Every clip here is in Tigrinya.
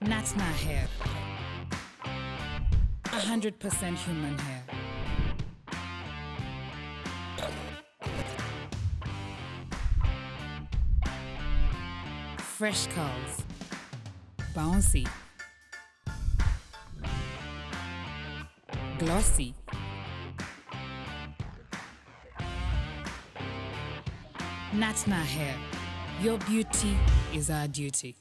Natna hair. A hundred percent human hair. Fresh curls. Bouncy. Glossy. Natna hair. Your beauty is our duty.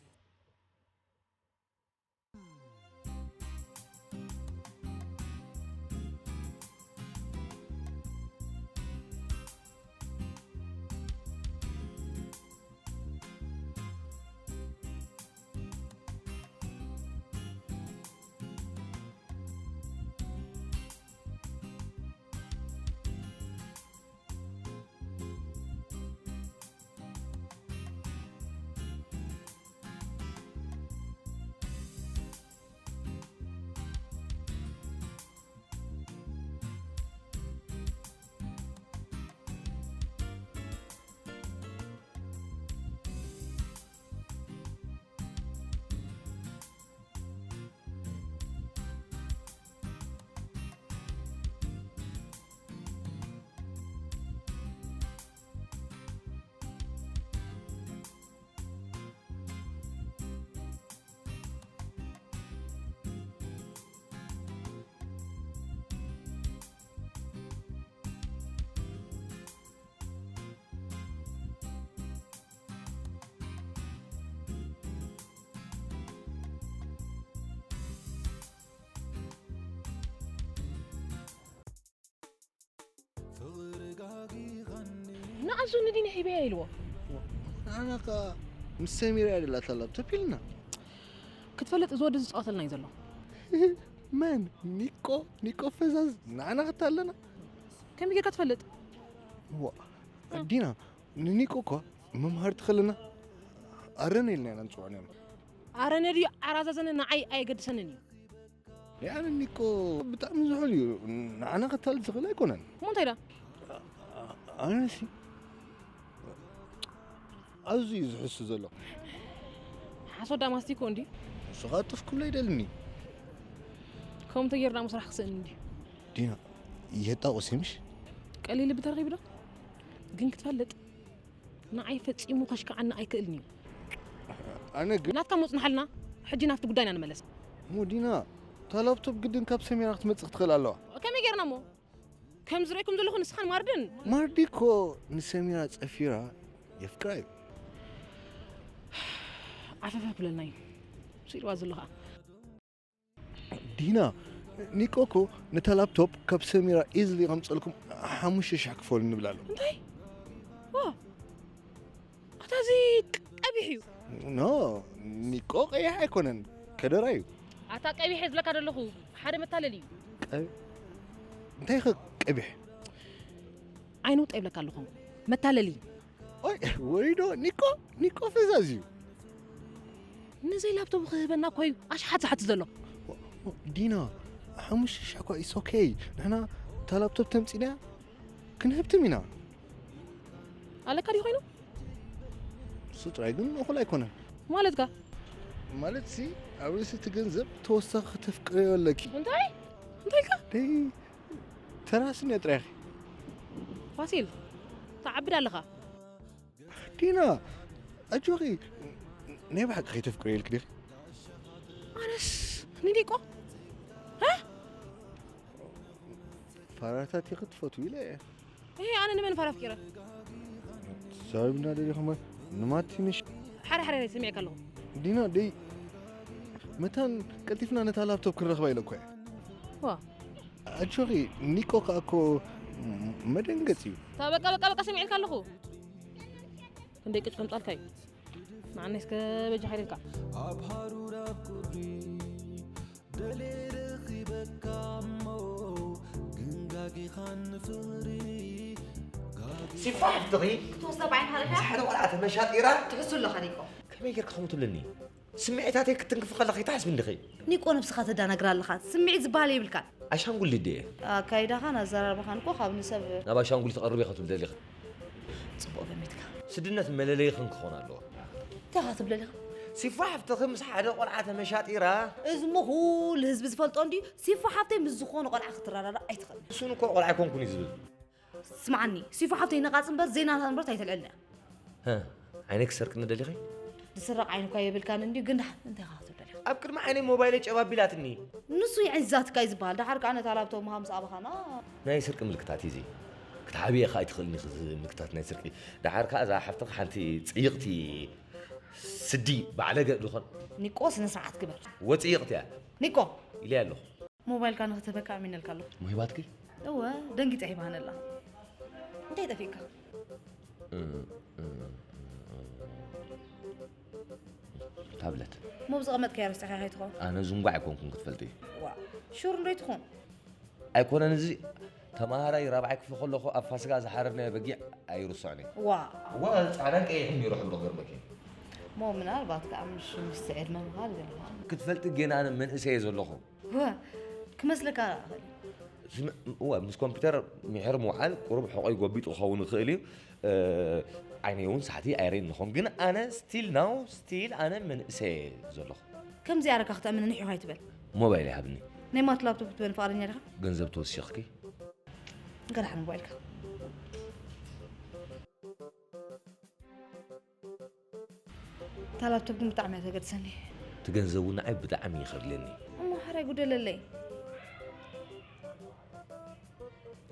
ንኣዙ ንዲነ ሂበያ ኢልዎ። ኣነ ከ ምስ ሰሚራ እያ ደላታ ላፕቶፕ ኢልና። ክትፈልጥ እዚ ወዲ ዝፃወተልና እዩ ዘሎ። መን? ኒቆ? ኒቆ ፈዛዝ ንዓና ክታለና? ከመይ ጌርካ ትፈልጥ? ዋ፣ ዲና፣ ንኒቆ እኳ መምሃርቲ ከለና ኣረነ ኢልና ኢና ንፅውዖ ነርና። ኣረነ ድዩ ዓራዛዘነ ንዓይ ኣየገድሰንን እዩ። ያነ ኒቆ ብጣዕሚ ዝሑል እዩ። ንዓና ከታልል ዝኽእል ኣይኮነን። እሞ እንታይ ዳ? ኣነሲ ኣዝዩ እዩ ዝሕሱ ዘሎ። ሓሶት ዳ ማስቲኮ እንዲ? ንሱ ኸዓ ጥፍ ክብሎ ይደልኒ። ከምኡ ተጌርና ምስራሕ ክስእን እንዲ? ዲና፣ የጣቑስ ምሽ? ቀሊል ልቢ ተረኺቡ ዶ? ግን ክትፈልጥ ንዓይ ፈጺሙ ከሽክዓኒ ኣይክእልን እዩ። ኣነ ግን ናትካ ምጽንሓልና። ሕጂ ናብቲ ጉዳይና ንመለስ። እሞ ዲና፣ እታ ላፕቶፕ ግድን ካብ ሰሜራ ክትመጽእ ክትኽእል ኣለዋ። ከመይ ጌርና እሞ? ከም ዝርእየኩም ዘለኹ ንስኻን ማርድን ማርዲ እኮ ንሰሜራ ጸፊራ የፍቅራ እዩ። ዓፈፈ ብለልና እዩ ስኢልዋ ዘሎ ኸዓ። ዲና፣ ኒቆ እኮ ነታ ላፕቶፕ ካብ ሰሜራ ኢዝሊ ከምጸልኩም ሓሙሽተ ሻሕ ክፈሉ ንብል ኣሎ። እንታይ? ዋ፣ ኣታ እዚ ቀቢሕ እዩ። ኖ፣ ኒቆ ቀይሕ ኣይኮነን፣ ከደራ እዩ። ኣታ ቀቢሕ እየ ዝብለካ ዘለኹ ሓደ መታለል እዩ። ቀ- እንታይ ኸ ቀቢሕ? ዓይኑ ውጣ ይብለካ ኣለኹ። መታለል እዩ። ኦይ፣ ወሪዶ ኒቆ፣ ኒቆ ፈዛዝ እዩ። ነዘይ ላፕቶፕ ክህበና እኮ እዩ ኣሽሓት ዝሓት ዘሎ። ዲና፣ ሓሙሽተ ሻሕ እኳ ኢስ ኦኬ። ንሕና እታ ላፕቶፕ ተምጺና ክንህብትም ኢና። ኣለካ ድዩ ኮይኑ? እሱ ጥራይ ግን እኹል ኣይኮነን። ማለትካ? ማለት ሲ ኣብ ርእሲ እቲ ገንዘብ ተወሳኺ ከተፍቅረዮ ኣለኪ። እንታይ? እንታይ ኢልካ? ደይ ተራስኒ ጥራይ ኢኺ። ፋሲል፣ ትዓብድ ኣለኻ። ዲና፣ ኣጆኺ፣ ናይ ብሓቂ ከይተፍቅረዮ ኢልኪ ዲኺ? ኣነስ ንኒቆ? እ? ፋራታት ኢኺ ትፈትዊ ኢለ እየ። እሄ፣ ኣነ ንመን ፋራ ኣፍቂረ? ተዛሪብና ደሊኹም ንማቲንሽ። ሓደ ሓደ ናይ ሰሚዕካ ኣለኹ። ዲና፣ ደይ መታን ቀልጢፍና ነታ ላፕቶፕ ክንረኽባ ኢለ እኮ እየ። ዋ። ኣጆኺ፣ ኒቆ ከኣ እኮ መደንገጽ እዩ። እታ በቃ በቃ በቃ ሰሚዕልካ ኣለኹ። ክንደይ ቅጭ ከምጻልካ እዩ። ንዓነይ እስከ በጃ ሓይልካ። ኣብ ሃሩር ኣብ ቁሪ ደልየ ረኺበካ እሞ ግን ጋጊኻን ፍቕሪ ሲፋሕ ብትኺ ክትወስዶ ብዓይንኻ ርኢኻ? ሓደ ቆልዓ ተመሻጢራ ትሕሱ ኣለኻ ኒቆ። ከመይ ጌርካ ከምኡ ትብለኒ? ስምዒታተይ ክትንክፍ ከለኺ እንታይ ሓስቢ እንዲኺ? ኒቆ ነብስኻ ተዳናግር ኣለኻ። ስምዒት ዝበሃል የብልካን። ኣሻንጉሊት ድየ? ኣካይዳኻን ኣዘራርባኻን እኮ ካብ ንሰብ ናብ ኣሻንጉሊት ትቐርብ ኢኻ ትብል ደሊኺ? ጽቡቕ ገሚትካ። ስድነት መለለይኽን ክኾን ኣለዎ። እንታይ ኢኻ ትብል ደሊኻ? ሲፎ ሓፍትኺ ምስ ሓደ ቆልዓ ተመሻጢራ። እዚ እሞ ኩሉ ህዝቢ ዝፈልጦ እንድዩ። ሲፎ ሓፍተይ ምስ ዝኾነ ቆልዓ ክትረዳዳእ ኣይትኽእልን። እሱን እኮ ቆልዓ ኣይኮንኩን እዩ ዝብል። ስምዓኒ፣ ሲፎ ሓፍተይ ነቓጽ እምበር ዘይናታ ንብረት ኣይተልዕልን እያ። ሀ፣ ዓይነይ ክሰርቅኒ ደሊኺ? ዝስረቕ ዓይኒ እኳ የብልካን እንድዩ፣ ግን ደሓን እንታይ ኢኻ ክትብል ደሊኻ? ኣብ ቅድሚ ዓይነይ ሞባይለይ ጨብ ኣቢላትኒ። ንሱ ይዕንዛትካ እዩ ዝበሃል። ደሓር ከኣ ነታ ላፕቶፕ ምሃብ ምስ ኣበኻና። ናይ ስርቂ ምልክታት እዩ እዚ። ክትሓብየ ከኣ ኣይትኽእልን ኢኺ እዚ ምልክታት ናይ ስርቂ። ደሓር ከኣ እዛ ሓፍትኺ ሓንቲ ጽይቕቲ ስዲ ባዕለገ ዝኾን። ኒቆ ስነ ስርዓት ግበር። ወጽይቕቲ እያ። ኒቆ። ኢለ ኣለኹ። ሞባይልካ ንኽትህበካ ኣሚነልካ ኣለኹ። ሙሂባትኪ? እወ፣ ደንጊጸ ሂባህን ኣላ። እንታይ ጠፊእካ? እ፣ እ፣ እ፣ እ፣ ታብለት። እሞ ብዝቐመጥካያ ረሲዕካያ ከይትኸውን? ኣነ ዝንጓዕ ኣይኮንኩን ክትፈልጢ። ዋ፣ ሹር እንዶ ኣይትኹን? ኣይኮነን እዚ ተማሃራይ ራብዓይ ክፍሊ ከለኹ ኣብ ፋሲጋ ዝሓረድናዮ በጊዕ ኣይርስዖን እየ። ዋ። እወ፣ ጻዕዳን ቀይሕን ነይሩ ሕብሩ ክገርመኪ። እሞ ምናልባት ከኣ ምስ፣ ምስ ዕድመ ምኻድ ዘለኻ። ክትፈልጢ ጌና ኣነ መንእሰይ እየ ዘለኹ። ወ፣ ክመስለካ ይኽእል። ስም-፣ እወ፣ ምስ ኮምፒውተር ምሕር ምውዓል ቁሩብ ሕቖይ ጎቢጡ ክኸውን ይኽእል እዩ። እ፣ ዓይነይ እውን ሳሕቲ ኣይርእን ንኾን፣ ግን ኣነ ስቲል ናው፣ ስቲል ኣነ መንእሰይ እየ ዘለኹ። ከምዚ ኣረካ ክትኣምንኒ ሒኹ ኣይትበል። ሞባይል ይሃብኒ። ናይ ማት ላፕቶፕ ክትበኒ ፍቓደኛ ዲኻ? ገንዘብ ተወሲኽኪ? እንካ ደሓን ሞባይልካ። እታ ላፕቶፕ ግን ብጣዕሚ እያ ተገድሰኒ። እቲ ገንዘብ እውን ንዓይ ብጣዕሚ እዩ ከድልየኒ። እሞ ሓራይ ጉደለለይ።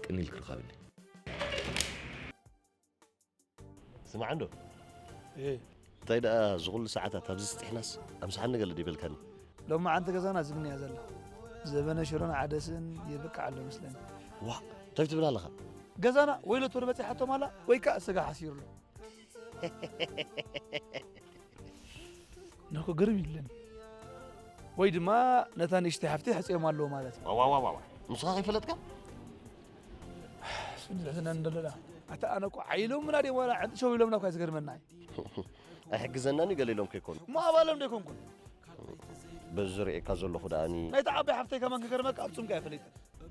ቅኒ ኢልኪ ርኸብኒ። ስማዕ እንዶ። እየ። እንታይ ደኣ እዚ ኩሉ ሰዓታት ኣብዚ ስጢሕናስ ኣምስሓኒ ገለ ዲበልካኒ? ሎማዓንቲ ገዛና ዝግኒ እያ ዘላ። ዘበነ ሽሮን ዓደስን ይብቅዕ ኣሎ መስለኒ። ዋ፣ እንታይ ትብል ኣለኻ? ገዛና ወይ ሎተሪ በጺሓቶም ኣላ ወይ ከኣ ስጋ ሓሲሩ ኣሎ። ንኹ ግርም ይብለኒ። ወይ ድማ ነታ ንእሽተይ ሓፍተይ ሕጽዮም ኣለዉ ማለት እዩ። ዋዋዋዋዋ፣ ንስኻ ከይፈለጥካ? እሱ ንዝሕዝነኒ ደለላ። ኣታ ኣነ እኮ ዓይሎምና ድዮም ዋላ ዕንጥሸው ኢሎምና እኳ ዝገርመና እዩ። ኣይሕግዘናን እዩ ገለ ኢሎም ከይኮኑ። እሞ ኣባሎም ዶ ኣይኮንኩን? በዚ ዝርእየካ ዘለኹ ደኣኒ። ናይታ ዓባይ ሓፍተይ ከማን ክገርመካ ኣብ ጽምካ እያ ፈሊጠ።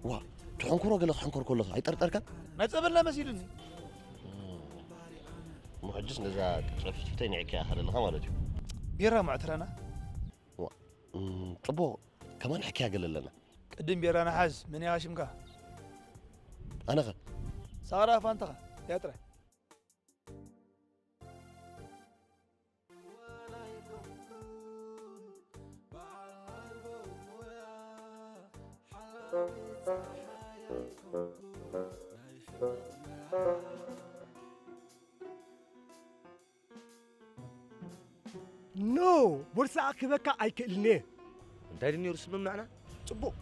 ዋ፣ ትሕንኮሮ ገለ ክሕንኮር ከለኻ ኣይጠርጠርካን? ናይ ጸበልና መሲሉኒ። እሞ ሕጅስ ነዛ ጨፍጭፍተይ ንዕኪ ኢኻ ዘለኻ ማለት እዩ። ቢራ ምዕትረና? ዋ፣ እም፣ ጽቡቕ፣ ከማን ሕክያ ገለ ኣለና። ቅድም ቢራና ሓዝ፣ መን ኢኻ ሽምካ? ኣነኸ? ሳራ ፋንታኻ፣ ያ ጥራይ። ኖ፣ ቦርሳ ክበካ ኣይክእልን እየ። እንታይ ድዩ ነይሩ ስምምዕና? ጽቡቕ።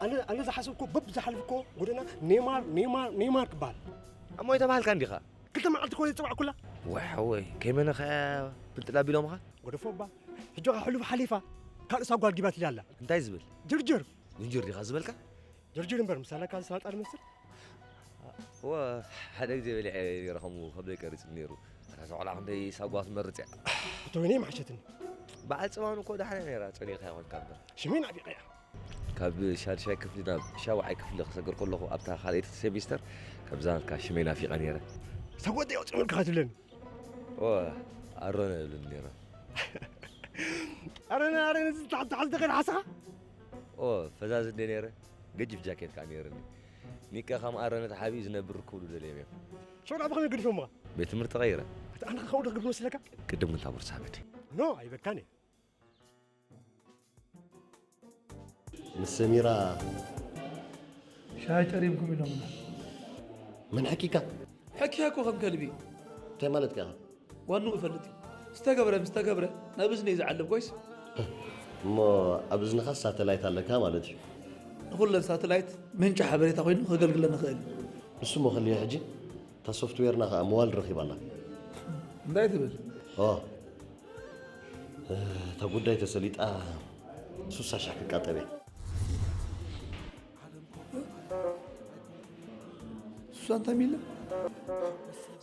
ኣነ፣ ኣነ ዝሓሰብኩ በብ ዝሓልፍኮ ጎደና ኔማር፣ ኔማር፣ ኔማር ክበሃል። እሞ ኣይተባህልካ እንዲኻ? ክልተ መዓልቲ እኮ እየ ዝጸዋዕኩላ። ወይ ሓወይ፣ ከይመነኻ እያ ፍልጥል ኣቢሎምኻ? ገደፎ እባ። ሕጂ ኸኣ ሕሉፍ ሓሊፋ። ካልእ ሳጓ ኣልጊባትሊ ኣላ። እንታይ ዝብል? ጅርጅር። ጅንጅር ዲኻ ዝበልካ? ጅርጅር እምበር፣ ምሳና ካብ ዝሳጣ ዝመስል። እወ፣ ሓደ ግዜ በሊዐ ነይረ ከምኡ፣ ከብደይ ቀሪጹ ነይሩ። ኣታ፣ እዛ ቆልዓ ክንደይ ሳጓ ትመርጽ እያ። እቶ ወይነይ መሓሸትኒ። በዓል ጽባን እኮ ደሓን እያ ነይራ፣ ጸኒቕካያ ኮንካ እምበር። ሽመይ ናፊቐያ። ካብ ሻድሻይ ክፍሊ ናብ ሻውዓይ ክፍሊ ክሰግር ከለኹ፣ ኣብታ ካልኣይቲ ሴሚስተር፣ ካብዛ ናትካ ሽመይ ናፊቐ ነይረ። ሰጎተይ ኣውጽእ መልክኻ ትብለኒ። ኦ፣ ኣሮነ ይብለኒ ነይረ። ኣረነ፣ ኣረነ፣ እዚ ተሓ-፣ ተሓዝ ደኸ ሓሰኻ? ኦ፣ ፈዛዝ እንደ ነይረ፣ ገጅፍ ጃኬት ከኣ ነይርኒ። ኒቀ ከም ኣረነ ተሓቢኡ ዝነብር ክብሉ ደልዮም እዮም። ሸው ናብ ከመይ ገዲፎምኻ? ቤት ትምህርቲ ቀይረ። ኣታ ኣነ ከ ካብኡ ዶ ክገድፎ መስለካ? ቅድም ግን እታ ቦርሳ ሃበኒ። ኖ፣ ኣይበካን እየ። ምስ ሰሚራ ሻሂ ጨሪምኩም ኢሎምና። መን ሓኪካ? ሓኪያ እኮ ከም ከልቢ። እንታይ ማለትካ ኢኻ? ዋንኡ ይፈልጥ እዩ። ዝተገብረ ምስ ተገብረ ናብ እዝኒ እዩ ዝዓልብ ኮይስ። እሞ ኣብ እዝንኻ ሳተላይት ኣለካ ማለት እዩ። ንኹለን ሳተላይት ምንጪ ሓበሬታ ኮይኑ ከገልግለን ይኽእል እዩ። ንሱ እሞ ከልዮ ሕጂ እታ ሶፍትዌርና ኸኣ መዋል ረኺባላ። እንታይ ትብል? ኦ። እታ ጉዳይ ተሰሊጣ ሱሳ ሻሕ ክቃጠብ እየ። ሱሳ እንታይ ሚለ?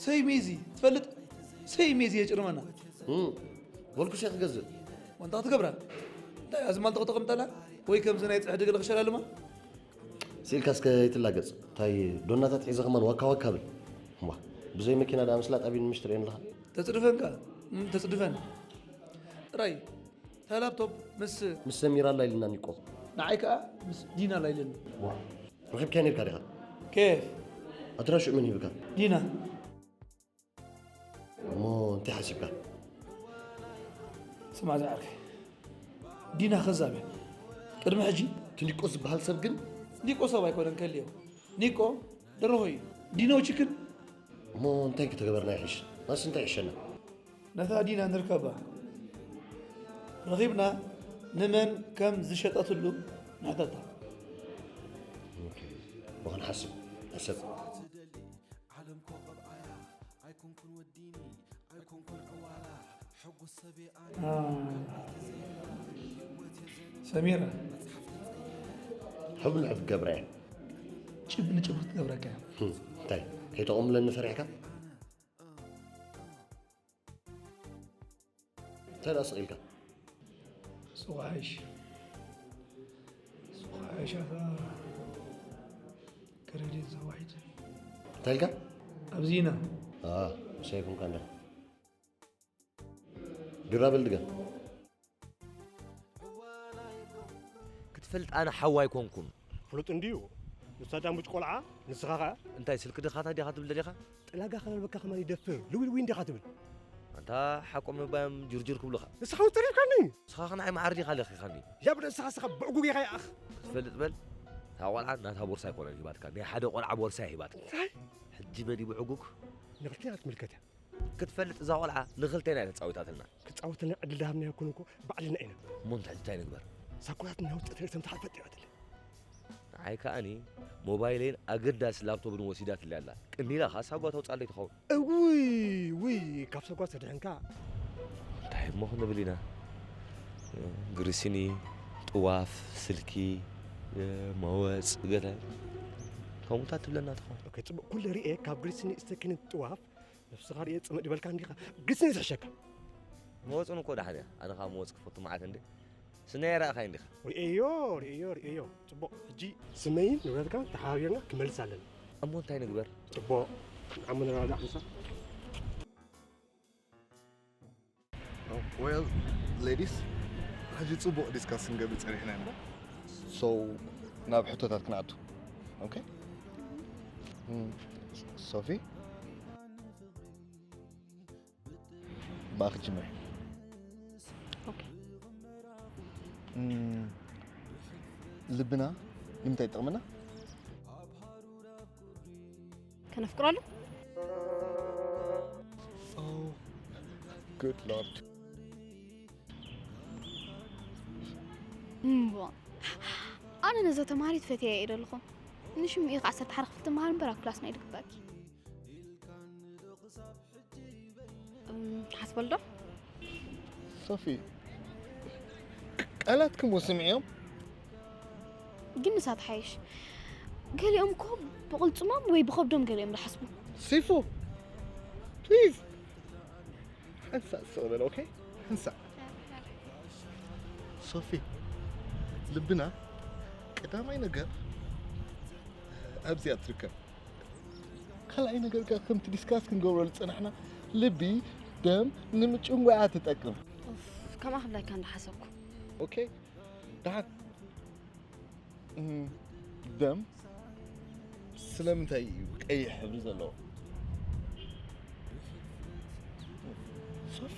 ሰይ ሚዚ ትፈልጥ? ሰይ ሚዚ የጭርመና። እም፣ ወልኩሽ እየ ክገዝእ። ወንታ ክትገብራ? እንታይ ኣዝማል ተቕጠቕምጠላ? ወይ ከምዚ ናይ ጽሕዲ ገለ ክሸላልማ? ስኢልካ እስከ ይትላገጽ። እንታይ ዶናታት ሒዘ ከማን ዋካ ዋካ ብል። እምባ፣ ብዘይ መኪና ደኣ ምስላጥ ኣቢን ምሽትር እየን ኣለኻ። ተጽድፈን ከኣ? እም፣ ተጽድፈን። ጥራይ ላፕቶፕ ምስ ምስ ሰሚራ ኣላ ኢልና ኒቆ። ንዓይ ከኣ ምስ ዲና ኣላ ኢለኒ። ዋ፣ ረኺብካያ ነርካ ዲኻ? ኬፍ? ኣድራሽኡ መን ሂብካ? ዲና። እሞ እንታይ ሓሲብካ? ስማዕ ዝዓርከይ፣ ዲና ከዛብ እያ። ቅድሚ ሕጂ እቲ ኒቆ ዝበሃል ሰብ ግን ኒቆ ሰብ ኣይኮነን ከልዮ። ኒቆ ደርሆ እዩ። ዲኖ ችክን። እሞ እንታይ ክተገበርና ይሕሽ? ናስ እንታይ ይሕሸና? ነታ ዲና ንርከባ። ረኺብና ንመን ከም ዝሸጠትሉ ንሕተታ። ኦኬ። ብኽንሓስብ፣ ሕሰብ። ዓለም ኮኸብ ኣያ ኣይኮንኩን ወዲኒ ኣይኮንኩን ዕዋላ ሕጉስ ሰብየ ኣነ። ሰሚራ። ሕብን ሕብ ገብረ። ጭብ ንጭብ ክትገብረካ እያ። ህም፣ እንታይ? ከይተቐምለኒ ፈሪሕካ? እንታይ ደኣ ስቕ ኢልካ? ሱቕ ሓይሽ። ሱቕ ሓይሽ ኣታ ክረዲት ዘዋሒድ። እንታይ ኢልካ? ኣብዚና። ኣኣ፣ ምሳይ ኮንካ እንዳ። ድራበል ድገም። ክትፈልጥ ኣነ ሓው ኣይኮንኩን። ፍሉጥ እንድዩ። ንሳ ዳንቡጭ ቆልዓ፣ ንስኻ ኸኣ? እንታይ ስልኪ ድኻታ ዲኻ ትብል ደሊኻ? ጥላጋ ከለልበካ ከማን ይደፍር። ልዊን ዊን ዲኻ ትብል? ኣንታ ሓቆም ምባዮም ጅርጅር ክብሉኻ። ንስኻ እውን ተሪፍካኒ። ንስኻ ኸ ንዓይ መዓር ዲኻ ለኺኻኒ? ያ ብለ ንስኻ ስኻ ብዕጉግ ኢኻ ይኣኽ። ክትፈልጥ በል። እታ ቆልዓ ናታ ቦርሳ ኣይኮነን ሂባትካ። ናይ ሓደ ቆልዓ ቦርሳ እያ ሂባትካ። እንታይ? ሕጂ መን እዩ ብዕጉግ? ንኽልቴና ክትምልከት እያ። ክትፈልጥ እዛ ቆልዓ ንኽልቴና እያ ተጻዊታትልና። ክትጻወተልና ዕድል ዝሃብናዮ ኩን እኮ ባዕልና ኢና። እሞ እንታይ እንታይ ንግበር? ሳኮናትና ውጽኢት ርእሰ ምትሓት ፈጢራትለይ። ንዓይ ከኣኒ ሞባይለይን ኣገዳሲ ላፕቶፕን ወሲዳትለይ ኣላ። ቅኒላ ኸኣ ሳጓ ተውጻለይ ትኸውን። እውይ፣ ውይ፣ ካብ ሳጓ ተድሕንካ። እንታይ እሞ ክንብል ኢና? ግሪሲኒ፣ ጥዋፍ፣ ስልኪ፣ መወጽ፣ ገለ ከምኡታት ትብለና ትኸውን። ኦኬ፣ ጽቡቕ። ኩሉ ርእየ ካብ ግሪሲኒ፣ ስተኪኒ፣ ጥዋፍ ነብስኻ ርእየ ጽምእ ድበልካ እንዲኻ። ግሪሲኒ ትሕሸካ። መወጽን እኮ ደሓን እያ። ኣነ ኸኣ መወጽ ክፈቱ መዓት እንዴ። ስናይ ረኣኻይ እንዲኻ። ርእዮ፣ ርእዮ፣ ርእዮ። ጽቡቕ። ሕጂ ስመይን ንብረትካን ተሓባቢርና ክመልስ ኣለና። እሞ እንታይ ንግበር? ጽቡቕ። ንዓሞ ንረዳዳእ ሓንሳብ። ዌል ሌዲስ፣ ሕጂ ጽቡቕ ዲስካስ ክንገብር ጸኒሕና ኢና። ሶ ናብ ሕቶታት ክንኣቱ። ኦኬ? እም፣ ሶፊ? ብኣኺ ጅምር። ኦኬ። እም፣ ልብና ንምንታይ ይጠቕመና? ከነፍቅረሉ? Oh, good Lord. እምቧ። ኣነ ነዛ ተማሃሪት ፈትያ እየ ደለኹ። ንሽም ኢኻ ዓሰርተ ሓደ ክፍሊ ትመሃር እምበር ኣብ ክላስና እዩ ዝግባእኪ። እም፣ ሓስበሉ ዶ? ሶፊ፣ ቃላትኩም ስምዕዮም። ግን ንሳ ትሓይሽ። ገሊኦም እኮ ብቕልጽሞም ወይ ብኸብዶም ገሊኦም ዝሓስቡ። ሲፉ፣ ፕሊዝ፣ ሓንሳእ ስቕ በል፣ ኦኬ? ሓንሳእ። ሶፊ፣ ልብና ቀዳማይ ነገር ኣብዚኣ ትርከብ። ካልኣይ ነገር ከኣ ከምቲ ዲስካስ ክንገብሮ ዝጸናሕና፣ ልቢ፣ ደም ንምጭንጓያ ትጠቅም። ኡፍ፣ ከምኣ ክብለካ እንዳሓሰብኩ። ኦኬ፣ ደሓን። እም፣ ደም ስለምንታይ እዩ ቀይሕ ሕብሪ ዘለዎ? ሶፊ፣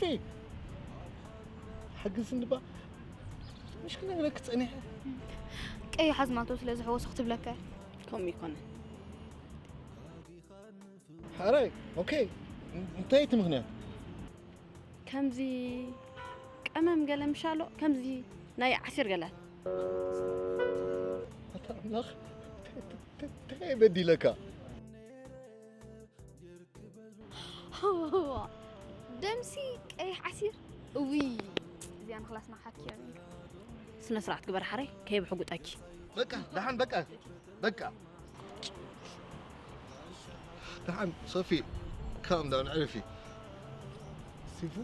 ሓግዝኒ እባ። ምሽ ክነግረኪ ጸኒሐ። ቀይሕ ኣዝማልቶ ስለ ዝሕወሶ ክትብለካ እያ። ከምኡ ይኮነ። ሓራይ፣ ኦኬ። እንታይ እቲ ምኽንያት? ከምዚ ቀመም ገለ ምሻሎ፣ ከምዚ ናይ ዓሲር ገለ። ኣታ ኣምላኽ፣ እንታይ በዲለካ? ደምሲ ቀይሕ ዓሲር። እውይ፣ እዚኣ ንኽላስና ሓኪያ። ስነ ስርዓት ግበር ሓራይ፣ ከይብሕጉጠኪ። በቃ፣ ደሓን በቃ፣ በቃ። ደሓን ሶፊ፣ calm down፣ ዕርፊ። ሲፉ፣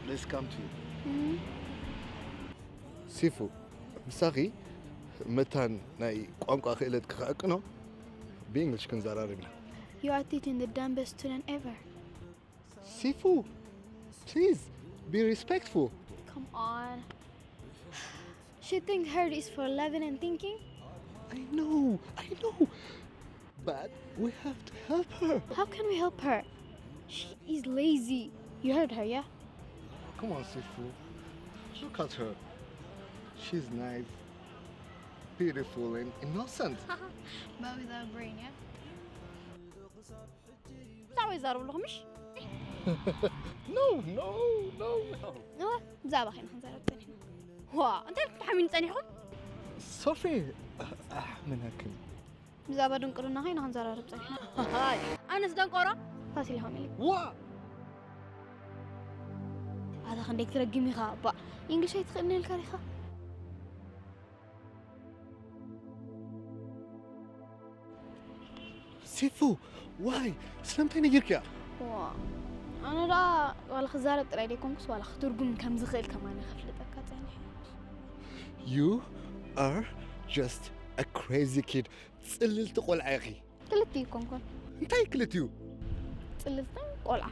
let's come to you። እም። ሲፉ፣ ምሳኺ መታን ናይ ቋንቋ ክእለት ክኸዕቅኖ፣ ብእንግሊሽ ክንዘራረብ ኢና። You are teaching the dumbest student ever. ሲፉ፣ please be respectful. Come on. She think hard is for loving and thinking. I know, I know. But we have to help her. How can we help her? She is lazy. You heard her, yeah? Come on, Sifu. Look at her. She's naive, beautiful, and innocent. But without brain, yeah? ብዛዕባ ይዛረቡ ኣለኹ ምሽ? No, no, no, no. እወ፣ ብዛዕባ ኸይና ክንዛረብ ጸኒሕና። ዋ፣ እንታይ ክትሓሚኑ ጸኒሕኩም? Sophie, uh, uh, ምን ያክል? ብዛዕባ ድንቁርና ኸይና ክንዘራረብ ጸኒሕና። ሃይ፣ ኣነስ ደንቆሮ ፋሲል ሃመሊ። What? ኣታ ክንደይ ክትረግም ኢኻ እባ። እንግሊሽ ኣይትኽእልን ኢልካ ዲኻ? ሲፉ፣ ዋይ ስለምንታይ ነጊርክያ? ዋ፣ ኣነ ደኣ ዋላ ክዛረብ ጥራይ ደይኮንኩስ ዋላ ክትርጉም ከም ዝኽእል ከማን ከፍልጠካ ጸኒሐ። You are just a crazy kid. ጽልልቲ ቆልዓ ኢኺ። ክልቲኡ ይኮንኩን። እንታይ ክልቲኡ? ጽልልትን ቆልዓ።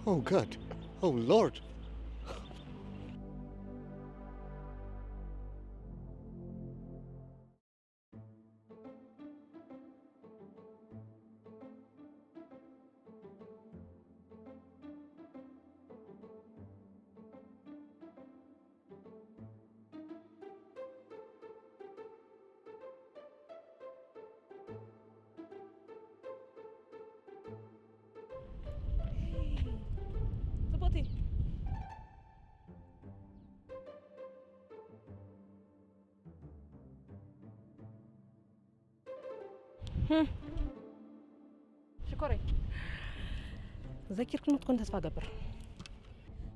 Oh God. Oh Lord. ጽቡቕቲ። ሽኮረይ፣ ዘኪርክኒ ክትኮን ተስፋ ገብር።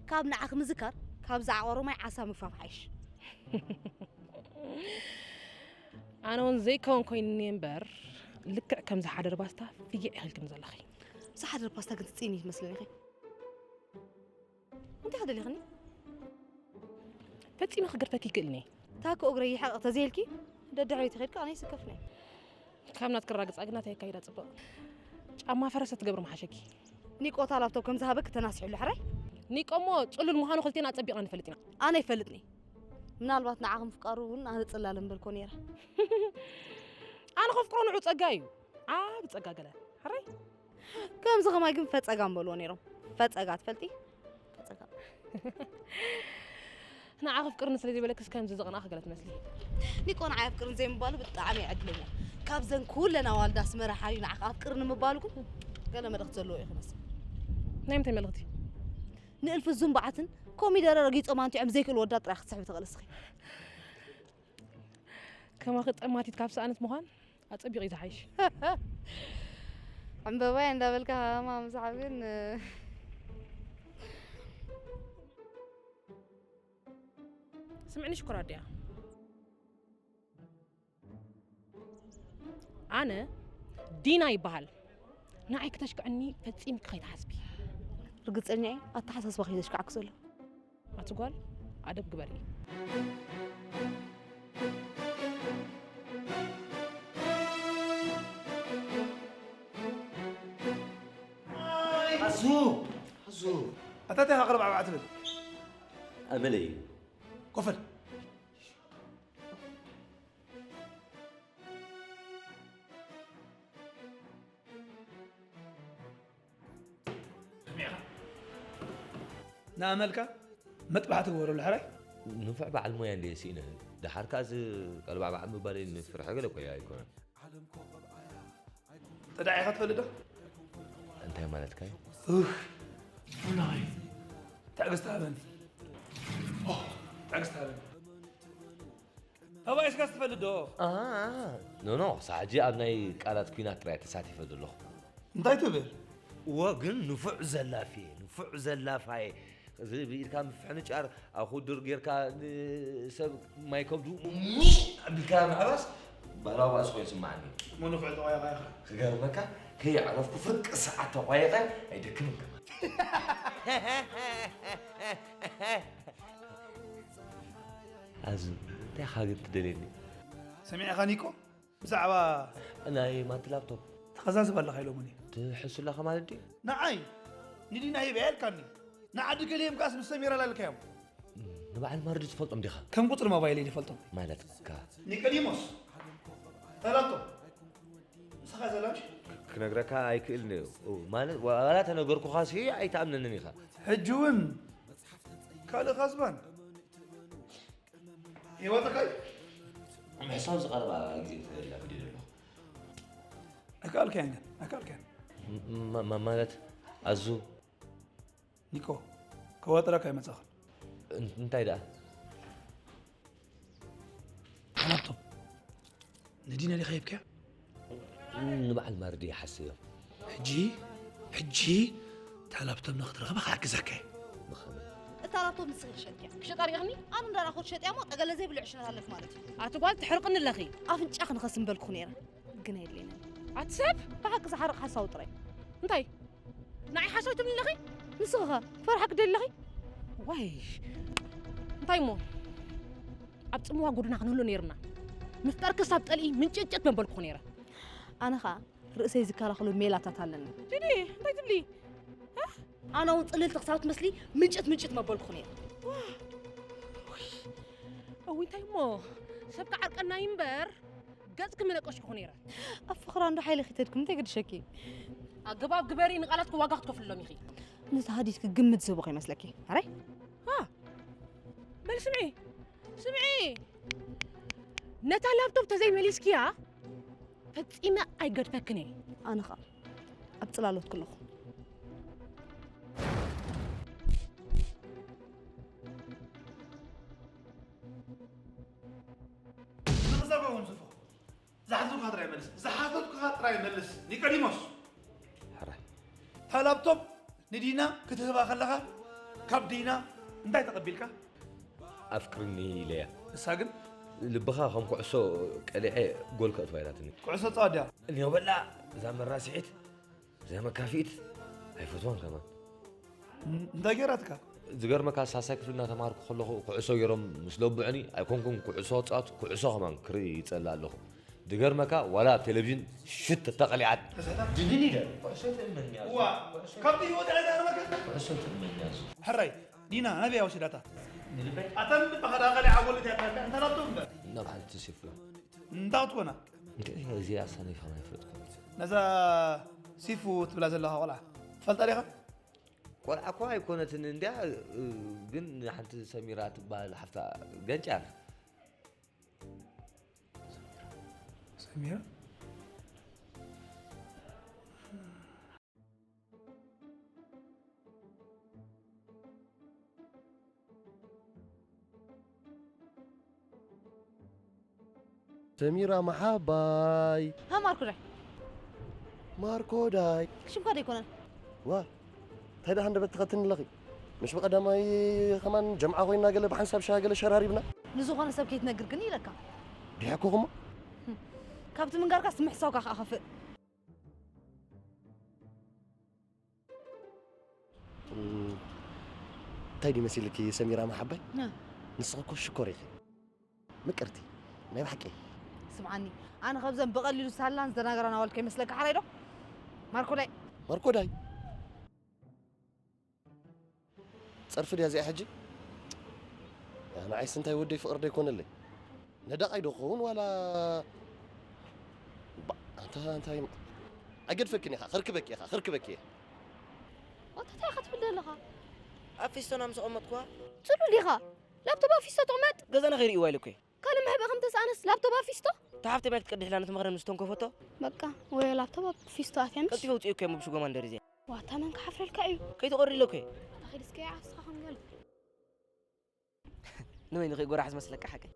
ካብ ንዓኺ ምዝካር ካብ ዝዓቆሮ ማይ ዓሳ ምግፋፍ ሓይሽ። ኣነ እውን ዘይከውን ኮይንኒ እምበር፣ ልክዕ ከም ዝሓደር ባስታ ፍይዕ ኢኺልክኒ ዘለኺ። ዝሓደር ፓስታ ግን ትጽይኒ ትመስለኒ ኢኺ። እንታይ ክደሊኽኒ? ፈጺመ ክገድፈኪ ይክእልኒ። ታኮ እግረይ ይሓቕ ተዘይልኪ ደድሕሪት ኸድካ ኣነ ይስከፍኒ። ካብ ናትኪ ራግጻ ግና ተየካይዳ ጽቡቕ። ጫማ ፈረሰ ትገብሪ መሓሸኪ። ኒቆታ ላፕቶፕ ከም ዝሃበክ ተናሲሕሉ ሕራይ። ኒቆሞ ጽሉል ምዃኑ ክልቴና ኣጸቢቕና ንፈልጥ ኢና። ኣነ ይፈልጥኒ። ምናልባት ንዓኺ ምፍቃሩ እውን ኣነ ጽላል እምበልኮ ነይረ። ኣነ ከፍቅሮ ንዑ ጸጋ እዩ። ዓቢ ጸጋ ገለ። ሕራይ? ከምዚ ኸማይ ግን ፈጸጋ ምበልዎ ነይሮም። ፈጸጋ ትፈልጢ? ፈጸጋ። ንዓ ከፍቅርኒ ስለ ዘይበለክስ ከምዚ ዝቐናእኺ ገለ ትመስሊ። ኒቆ ንዓይ ኣፍቅርን ዘይምባሉ ብጣዕሚ እዩ ዕድለኛ። ካብዘን ኩለን ኣዋልድ ኣስመራ ሓልዩ ንዓኻ ኣፍቅርኒ ምባሉ ግን ገለ መልእኽቲ ዘለዎ እዩ ክመስል። ናይ ምንታይ መልእኽቲ? ንእልፊ ዙምባዓትን ኮሚደረ ረጊጾም ኣንቲዖም ዘይክእሉ ወዳት ጥራይ ክትስሕቢ ትኽእሊ እስኺ። ከማኺ ጠማቲት ካብ ሰኣነት ምዃን ኣጸቢቑ እዩ ዝሓይሽ። ዕምበባይ እንዳበልካ ሃማ ምስሓብ ግን ስምዕኒ ሽኮር ኣዲኣ፣ ኣነ ዲና ይበሃል። ንዓይ ክተሽክዕኒ ፈጺምኪ ከይትሓስቢ። ርግጸኛ እየ ኣተሓሳስባኺ እዩ ዘሽክዓኪ ዘሎ። ኣቲ ጓል ኣደብ ግበሪ። ኣዙ፣ ኣዙ። ኣታ እንታይ ኢኻ ቅርባዕባዕ ትብል? ኣመለይ እዩ። ኮፈል። ንኣመልካ መጥባሕቲ ግበረሉ ሕራይ። ንፉዕ በዓል ሞያ እንድየ ስኢነ። ደሓር ከኣ እዚ ቀልባዕባዕ ምባለይ ንፍርሒ ገለ እኮ ኣይኮነን። ተዳዒኻ ትፈልጥ ዶ? እንታይ ማለትካ እዩ? ኡፍ፣ ብላይ ትዕግስቲ ሃበኒ። ኦ፣ ትዕግስቲ ሃበኒ። ተባኢስካስ ትፈልጥ ዶ? ኖ ኖ፣ ክሳዕ ሕጂ ኣብ ናይ ቃላት ኲናት ጥራይ ተሳቲፈ ዘለኹ። እንታይ ትብል? እወ፣ ግን ንፉዕ ዘላፍየ፣ ንፉዕ ዘላፋየ። እዚ ብኢድካ ምፍሕንጫር፣ ኣብ ኹዱር ጌርካ ንሰብ ማይ ከብዱ ሙሽ ኣቢልካ ምሕራስ ባህላዊ ባእሲ ኮይኑ ይስምዓኒ። እሞ ንፉዕ ተቋያይቓ ኢኻ። ክገርመካ፣ ከየዕረፍኩ ፍርቂ ሰዓት ተቋይቐ ኣይደክምን ከማን። ኣዙ፣ እንታይ ኢኻ ግን ትደልየኒ? ሰሚዕኻ ኒኮ? ብዛዕባ ናይ ማንቲ ላፕቶፕ። ተኸዛዝብ ኣለኻ ኢሎምኒ። ትሕሱ ኣለኻ ማለት ድዩ? ንዓይ ንዲና ሂበያ ኢልካኒ። ንዓዲ ገሊኦም ከኣስ ምስ ሰሚራ ላልካዮም። ንበዓል ማርዲ ትፈልጦም ዲኻ? ከም ቁፅሪ ሞባይል ይፈልጦም። ማለትካ? ኒቆዲሞስ፣ ተላቶ፣ ምሳኻ ዘላምሽ? ክነግረካ ኣይክእልን እዩ። ማለት ዋላ ተነገርኩኻ ሲ ኣይትኣምነንን ኢኻ። ሕጂ እውን ካልእ ካዝባን ይወጥካ እዩ። ምሕሳብ ዝቐረባ ግዜ ተበላ ብዲ ዘለኹ። ኣይከኣልካያን ግን ኣይከኣልካያን። ማለት ኣዙ ኒቆ፣ ከዋጥረካ ኣይመጻኽን። እንታይ ደኣ? ሓላብቶም ንዲና ዲኻ ሂብካያ? ንበዓል ማርዲ ይሓስዮ። ሕጂ ሕጂ እታ ላፕቶም ንክትረኽባ ክሕግዘካ እየ። ብኸመይ? እታ ላፕቶም ንስኺ ክሸጥያ ክሸጣ ሪኢኽኒ ኣነ እንዳራኹ ትሸጥያ እሞ ጠገለ ዘይብሉ ዕሽነት ኣለክ ማለት እዩ። ኣቲ ጓል ትሕርቅኒ ኣለኺ። ኣፍንጫ ክንኸስ ምበልኩ ነይረ ግን ኣየድልየንን። ኣቲ ሰብ ብሓቂ ዝሓርቕ ሓሳዊ ጥራይ። እንታይ ንዓይ ሓሳዊ ትብሊ ኣለኺ? ንስኺ ኸ ፈርሓ ክደሊ ኣለኺ? ዋይ እንታይ እሞ ኣብ ጽምዋ ጎድና ክንህሉ ነይርና። ምፍጣር ክሳብ ጠልኢ ምንጭጭት መበልኩ ነይረ። ኣነ ኸኣ ርእሰይ ዝከላኸሉ ሜላታት ኣለኒ። ዲዲ እንታይ ትብሊ? ኣነ እውን ጽልልቲ ክሳብ ትመስሊ ምንጭት ምንጭት መበልኩ ነይረ። እዊ እንታይ እሞ ሰብ ክዓርቀና እዩ እምበር ገጽ ክምነቀሽኩ ነይረ። ኣብ ፍቕራ እንዶ ሓይሊ ኺተድኩም እንታይ ገድሸኪ? ኣገባብ ግበሪ ንቓላትኪ ዋጋ ክትከፍልሎም ኢኺ። ነዚ ሃዲድኪ ግምት ዝህቦ ከይመስለኪ ኣራይ? ሃ በል ስምዒ ስምዒ ነታ ላፕቶፕ ተዘይመሊስኪያ ፈጺመ ኣይገድፈክን እየ። ኣነ ኸኣ ኣብ ጽላሎት ክለኹ። ንኽዘርባ ወንዝፎ ዝሓተትኩኻ ጥራይ መልስ ዝሓተትኩኻ ጥራይ መልስ ኒቆዲሞስ። ሕራይ እታ ላፕቶፕ ንዲና ክትህባ ከለኻ ካብ ዲና እንታይ ተቐቢልካ? ኣፍቅርኒ ኢለያ። ንሳ ግን ልብኻ ከም ኩዕሶ ቀሊዐ ጎል ከእትዋ ኢላትኒ። ኩዕሶ ጻወት ድያ? እኔው በላ እዛ መራስሒት እዛ መካፊት ኣይፈትዋን ከማን። እንታይ ገይራትካ? ዝገርመካ ሳልሳይ ክፍሊ እናተማሃርኩ ከለኹ ኩዕሶ ገይሮም ምስ ለብዑኒ ኣይኮንኩን ኩዕሶ ክጻወት ኩዕሶ ከማን ክርኢ ይጸልእ ኣለኹ። ዝገርመካ ዋላ ኣብ ቴሌቪዥን ሽት ተተቐሊዓት ድንን ኢለ ኩዕሶ ትእመን እያ። ዋ ካብቲ ህይወት ኣይዛረበካ። ኩዕሶ ትእመን እያ። ሕራይ ዲና ናበይ ወሲዳታ? ንልበይ ኣታ ንልበኻ ዳ ቀሊዓ ጎል እትያትካ እንተ ናብቶም እምበር። ናብ ሓንቲ ሲፉ እንታይ ክትኮና? እንታይ እዚኣ ኣሳኒኻ ኣይፈለጥኩን። ነዛ ሲፉ ትብላ ዘለኻ ቆልዓ ትፈልጣ ዲኻ? ቆልዓ እኳ ኣይኮነትን እንድያ፣ ግን ሓንቲ ሰሚራ ትበሃል ሓፍታ ገንጫ ኣላ። ሰሚራ ሰሚራ መሓባይ ሃ ማርኮዳይ ማርኮዳይ ሽምካ ዶ ኣይኮነን? ዋ እንታይ ደኣ ሃንደበት ትኸትኒ ኣለኺ? ምሽ ብቐዳማይ ከማን ጀምዓ ኮይና ገለ ብሓንሳብ ሻ ገለ ሸራሪብና። ንዝኾነ ሰብ ከይትነግር ግን ኢለካ። ዲሕኩኹሞ? ካብቲ ምንጋርካስ ምሕሳውካ ከኣ ከፍእ። እንታይ ድዩ መሲልኪ ሰሚራ መሓባይ? ንስኺ እኮ ሽኮር ኢኺ። ምቅርቲ ናይ ብሓቂ። ስምዓኒ ኣነ ካብዘን ብቐሊሉ ሳላን ዝደናገራ ናዋልከ ይመስለካ ሓራይ ዶ? ማርኮዳይ ማርኮዳይ ጸርፊ ድያ እዚኣ ሕጂ? ንዓይስ እንታይ ወደይ ፍቕሪ ዶ ኣይኮነለይ? ነዳቓይ ዶ ክኸውን ዋላ ባ- ኣንታ እንታይ ኣይገድፈክን ኢኻ ክርክበኪ ኢኻ ክርክበኪ እየ። ኣታ እንታይ ክትብል ዘለኻ? ኣብ ፊስቶና ምስ ኣቐመጥኩዋ ጽሉል ኢኻ። ላፕቶፕ ኣብ ፊስቶ ትቕመጥ። ገዛና ከይርእይዋ ኢለ እኮ እየ። ካልእ መሕብኢ ከም ተስኣነስ ላፕቶፕ ኣብ ፊስቶ? እታ ሓፍተይ ማይ ክትቀድሕ ኢላ ነቲ መኽረን ምስ ተንከፈቶ። በቃ ወይ ላፕቶፕ ኣብ ፊስቶ ኣትያ ምሽ? ቀልጢፈ ውፅኡ እኮ እየ መብሽጎ ማንደር እዚኣ። ዋታ መን ክሓፍረልካ እዩ? ከይትቐሪ ኢለ እኮ እየ። ኣታ ኸይድ እስከ ዓርስኻ ከም ገለ። ንበይኑ ከይጎራሕ ዝመስለካ ሓቀይ።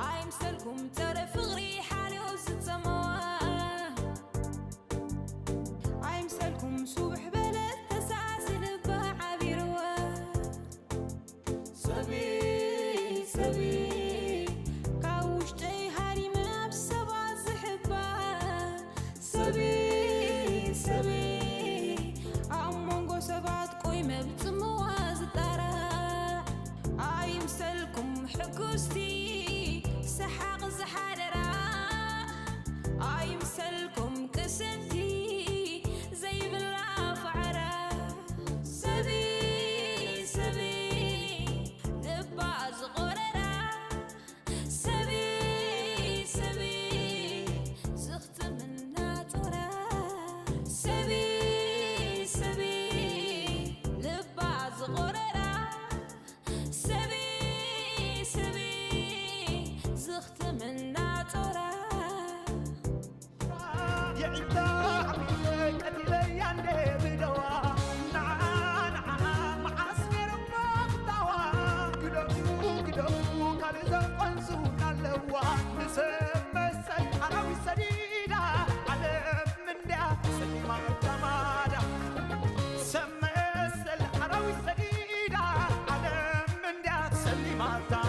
ኣይምሰልኩም ጸረ ፍቕሪ ሓልዮ ዝጸመዋ ኣይምሰልኩም ሱብሕ በለት ተሳእሲ ልባ ዓቢርዋ ሰበይ ሰበይ ካብ ውሽጠይ ሃሪመ ኣብ ሰባት ዝሕባ ሰበይ ሰበይ ኣብ መንጎ ሰባት ቆይመ ብጽምዋ ዝጣራ ኣይምሰልኩም ሕጉስቲ ሰሓቕ ዝሓደራ ኣይምሰልኩም ቅስ ካልእ ዘቐንሱ ኣለዋ ንሰብ መሰል ኣራዊት ሰዲዳ ዓለም እንድያ ሰሊማ ተማዳ ሰብ መሰል ኣራዊት ሰዲዳ ዓለም እንድያ ሰሊማታ